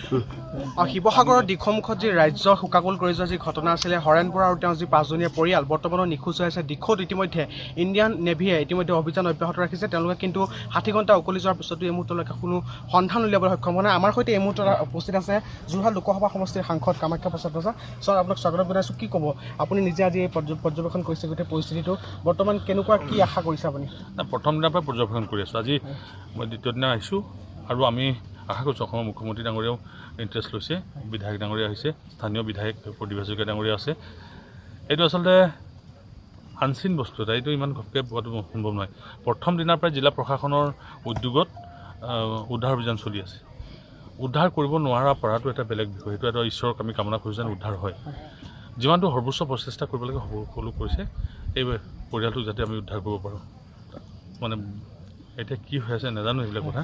শিৱসাগৰৰ দিখৌমুখত যি ৰাজ্য শোকাকুল কৰি যোৱা যি ঘটনা আছিলে, হৰেণ বৰা আৰু তেওঁৰ যি 5জনীয়া পৰিয়াল বৰ্তমানো নিখোজ হৈ আছে। দিখৌত ইতিমধ্যে ইণ্ডিয়ান নেভিয়ে ইতিমধ্যে অভিযান অব্যাহত ৰাখিছে। তেওঁলোকে কিন্তু 60 ঘণ্টা উকলি যোৱাৰ পিছতো এই মুহূৰ্তলৈকে কোনো সন্ধান উলিয়াবলৈ সক্ষম হোৱা নাই। আমাৰ সৈতে এই মুহূৰ্তত উপস্থিত আছে যোৰহাট লোকসভা সমষ্টিৰ সাংসদ কামাখ্যা প্ৰসাদ তাছা। ছাৰ, আপোনাক স্বাগতম জনাইছোঁ। কি ক'ব, আপুনি নিজে আজি এই পৰ্যবেক্ষণ কৰিছে গোটেই পৰিস্থিতিটো, বৰ্তমান কেনেকুৱা কি আশা কৰিছে আপুনি? প্ৰথম দিনাৰ পৰা পৰ্যবেক্ষণ কৰি আছোঁ, আজি মই দ্বিতীয় দিনা আহিছোঁ আৰু আমি আশা কৰিছোঁ অসমৰ মুখ্যমন্ত্ৰী ডাঙৰীয়াও ইণ্টাৰেষ্ট লৈছে, বিধায়ক ডাঙৰীয়া আহিছে, স্থানীয় বিধায়ক প্ৰদীপ হাজৰিকা ডাঙৰীয়া আছে। এইটো আচলতে আনচিন বস্তু এটা, এইটো ইমান ঘপকৈ পোৱাটো সম্ভৱ নহয়। প্ৰথম দিনাৰ পৰাই জিলা প্ৰশাসনৰ উদ্যোগত উদ্ধাৰ অভিযান চলি আছে। উদ্ধাৰ কৰিব নোৱাৰা পৰাটো এটা বেলেগ বিষয়, সেইটো এটা ঈশ্বৰক আমি কামনা কৰিছোঁ যেন উদ্ধাৰ হয়। যিমানটো সৰ্বোচ্চ প্ৰচেষ্টা কৰিব লাগে সকলো কৰিছে এই পৰিয়ালটোক যাতে আমি উদ্ধাৰ কৰিব পাৰোঁ। মানে এতিয়া কি হৈ আছে নাজানো এইবিলাক কথা।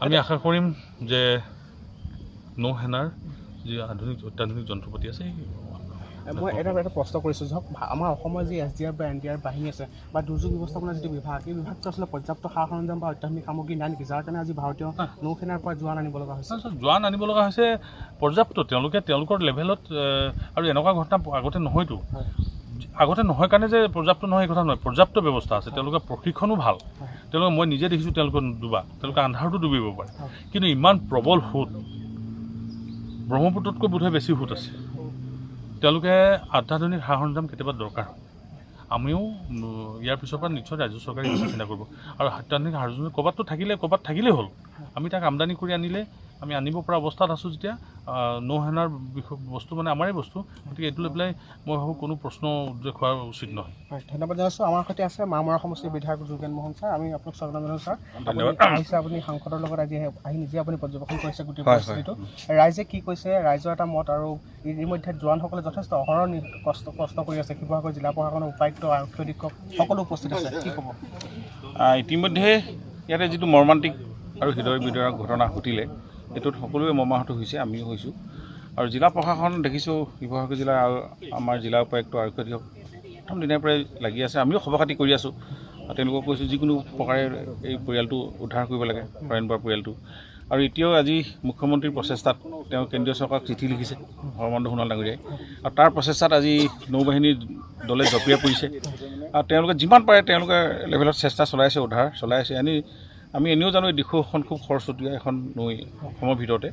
আমি আশা কৰিম যে নৌসেনাৰ যি আধুনিক অত্যাধুনিক যন্ত্ৰপাতি আছে। মই এটা প্ৰশ্ন কৰিছোঁ, ধৰক আমাৰ অসমৰ যি এছ ডি আৰ বা এন ডি আৰ বাহিনী আছে বা দুৰ্যোগ ব্যৱস্থাপনাৰ যিটো বিভাগ, এই বিভাগটো আচলতে পৰ্যাপ্ত সা সৰঞ্জাম বা অত্যাধুনিক সামগ্ৰী নাই নেকি, যাৰ কাৰণে আজি ভাৰতীয় নৌসেনাৰ পৰা জোৱান আনিব লগা হৈছে? জোৱান আনিব লগা হৈছে পৰ্যাপ্ত, তেওঁলোকে তেওঁলোকৰ লেভেলত, আৰু এনেকুৱা ঘটনা আগতে নহয়তো, আগতে নহয় কাৰণে যে পৰ্যাপ্ত নহয় এই কথা নহয়, পৰ্যাপ্ত ব্যৱস্থা আছে, তেওঁলোকৰ প্ৰশিক্ষণো ভাল। তেওঁলোকে মই নিজে দেখিছোঁ তেওঁলোকৰ ডুবা, তেওঁলোকে আন্ধাৰটো ডুবিব পাৰে, কিন্তু ইমান প্ৰবল সোঁত, ব্ৰহ্মপুত্ৰতকৈ বোধহয় বেছি সোঁত আছে। তেওঁলোকে অত্যাধুনিক সা সৰঞ্জাম কেতিয়াবা দৰকাৰ হয়। আমিও ইয়াৰ পিছৰ পৰা নিশ্চয় ৰাজ্য চৰকাৰে চিন্তা কৰিব। আৰু অত্যাধুনিক সা সৰঞ্জাম ক'ৰবাততো থাকিলে, ক'ৰবাত থাকিলেই হ'ল, আমি তাক আমদানি কৰি আনিলে আমি আনিব পৰা অৱস্থাত আছোঁ যেতিয়া নৌসেনাৰ বিষয় বস্তু মানে আমাৰেই বস্তু, গতিকে এইটো লৈ পেলাই মই ভাবোঁ কোনো প্ৰশ্ন উদ্ৰেক হোৱা উচিত নহয়। হয়, ধন্যবাদ জনাইছোঁ। আমাৰ সৈতে আছে মাহমৰা সমষ্টিৰ বিধায়ক যোগেন মহন ছাৰ। আমি আপোনাক স্বাগতম জনাইছোঁ ছাৰ। ধন্যবাদ। আহিছে আপুনি সাংসদৰ লগত আজি আহি নিজে আপুনি পৰ্যবেক্ষণ কৰিছে গোটেই পৰিস্থিতিটো, ৰাইজে কি কৈছে, ৰাইজৰ এটা মত, আৰু ইতিমধ্যে জোৱানসকলে যথেষ্ট অহৰহ কষ্ট কৰি আছে। শিৱসাগৰ জিলা প্ৰশাসনৰ উপায়ুক্ত, আৰক্ষী অধীক্ষক সকলো উপস্থিত আছে, কি ক'ব? ইতিমধ্যে ইয়াতে যিটো মৰ্মান্তিক আৰু হৃদয় বিদাৰক ঘটনা ঘটিলে, এইটোত সকলোৱে মৰ্মাহত হৈছে, আমিও হৈছোঁ। আৰু জিলা প্ৰশাসন দেখিছোঁ, শিৱসাগৰ জিলা আৰু আমাৰ জিলা উপায়ুক্ত, আৰক্ষী অধীক্ষক প্ৰথম দিনাৰ পৰাই লাগি আছে। আমিও খবৰ খাতি কৰি আছোঁ, তেওঁলোকক কৈছোঁ যিকোনো প্ৰকাৰে এই পৰিয়ালটো উদ্ধাৰ কৰিব লাগে, হৰেণ বৰাৰ পৰিয়ালটো। আৰু এতিয়াও আজি মুখ্যমন্ত্ৰীৰ প্ৰচেষ্টাত তেওঁ কেন্দ্ৰীয় চৰকাৰক চিঠি লিখিছে সৰ্বানন্দ সোণোৱাল ডাঙৰীয়াই, আৰু তাৰ প্ৰচেষ্টাত আজি নৌবাহিনীৰ দলে জঁপিয়াই পৰিছে আৰু তেওঁলোকে যিমান পাৰে তেওঁলোকে লেভেলত চেষ্টা চলাই আছে, উদ্ধাৰ চলাই আছে। আমি এনেও জানো এই দিখৌখন খুব খৰচতীয়া এখন নৈ অসমৰ ভিতৰতে।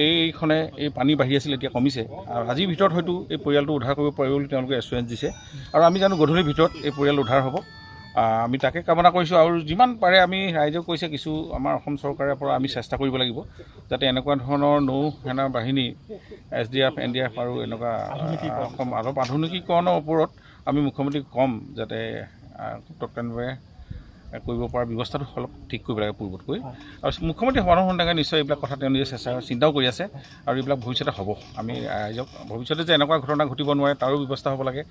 এইখনে এই পানী বাঢ়ি আছিল, এতিয়া কমিছে, আৰু আজিৰ ভিতৰত হয়তো এই পৰিয়ালটো উদ্ধাৰ কৰিব পাৰিব বুলি তেওঁলোকে এচুৰেঞ্চ দিছে। আৰু আমি জানো গধূলিৰ ভিতৰত এই পৰিয়াল উদ্ধাৰ হ'ব, আমি তাকে কামনা কৰিছোঁ। আৰু যিমান পাৰে আমি ৰাইজেও কৈছে, কিছু আমাৰ অসম চৰকাৰৰ পৰা আমি চেষ্টা কৰিব লাগিব যাতে এনেকুৱা ধৰণৰ নৌ সেনা বাহিনী, S D F, N D F আৰু এনেকুৱা অসম অলপ আধুনিকীকৰণৰ ওপৰত আমি মুখ্যমন্ত্ৰীক ক'ম যাতে তৎকালীনভাৱে কৰিব পৰা ব্যৱস্থাটো অলপ ঠিক কৰিব লাগে পূৰ্বতকৈ। আৰু মুখ্যমন্ত্ৰী সৰ্বানন্দ সোণোৱাল নিশ্চয় এইবিলাক কথা তেওঁ নিজে চেষ্টা চিন্তাও কৰি আছে, আৰু এইবিলাক ভৱিষ্যতে হ'ব। আমি ৰাইজক ভৱিষ্যতে যে এনেকুৱা ঘটনা ঘটিব নোৱাৰে তাৰো ব্যৱস্থা হ'ব লাগে,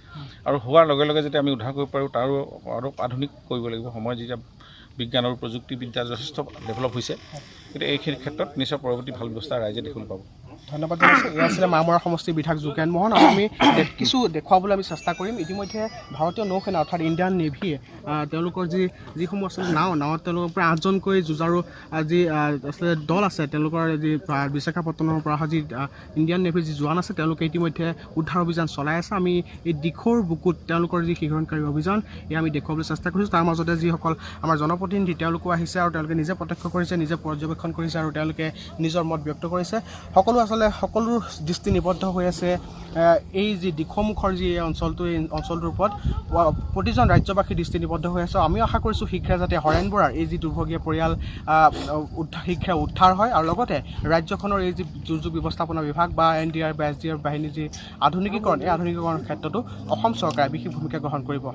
আৰু হোৱাৰ লগে লগে যাতে আমি উদ্ধাৰ কৰিব পাৰোঁ তাৰো অলপ আধুনিক কৰিব লাগিব। সময় যেতিয়া বিজ্ঞান আৰু প্ৰযুক্তিবিদ্যা যথেষ্ট ডেভেলপ হৈছে, গতিকে এইখিনি ক্ষেত্ৰত নিশ্চয় পৰৱৰ্তী ভাল ব্যৱস্থা ৰাইজে দেখিবলৈ পাব। ধন্যবাদ জনাইছোঁ। এয়া আছিলে মাহমৰা সমষ্টিৰ বিধায়ক যোগেন মহন। আৰু আমি কিছু দেখুৱাবলৈ আমি চেষ্টা কৰিম। ইতিমধ্যে ভাৰতীয় নৌসেনা অৰ্থাৎ ইণ্ডিয়ান নেভিয়ে তেওঁলোকৰ যিসমূহ আচলতে নাৱত তেওঁলোকৰ প্ৰায় 8জনকৈ যুঁজাৰু যি আচলতে দল আছে, তেওঁলোকৰ যি বিশাখাপট্টনমৰ পৰা অহা যি ইণ্ডিয়ান নেভিৰ যি জোৱান আছে, তেওঁলোকে ইতিমধ্যে উদ্ধাৰ অভিযান চলাই আছে। আমি এই দিখৌৰ বুকুত তেওঁলোকৰ যি শিহৰণকাৰী অভিযান, এয়া আমি দেখুৱাবলৈ চেষ্টা কৰিছোঁ। তাৰ মাজতে যিসকল আমাৰ জনপ্ৰতিনিধি তেওঁলোকো আহিছে আৰু তেওঁলোকে নিজে প্ৰত্যক্ষ কৰিছে, নিজে পৰ্যবেক্ষণ কৰিছে আৰু তেওঁলোকে নিজৰ মত ব্যক্ত কৰিছে। সকলো আচলতে সকলো দৃষ্টি নিবদ্ধ হৈ আছে এই যি দিখৌমুখৰ যি অঞ্চলটো, এই অঞ্চলটোৰ ওপৰত প্ৰতিজন ৰাজ্যবাসীৰ দৃষ্টি নিবদ্ধ হৈ আছে। আমিও আশা কৰিছোঁ শীঘ্ৰে যাতে হৰেণ বৰাৰ এই যি দুৰ্ভগীয়া পৰিয়াল শীঘ্ৰে উদ্ধাৰ হয়, আৰু লগতে ৰাজ্যখনৰ এই যি দুৰ্যোগ ব্যৱস্থাপনা বিভাগ বা এন ডি আৰ বা এছ ডি আৰ বাহিনীৰ যি আধুনিকীকৰণ, এই আধুনিকীকৰণৰ ক্ষেত্ৰতো অসম চৰকাৰে বিশেষ ভূমিকা গ্ৰহণ কৰিব।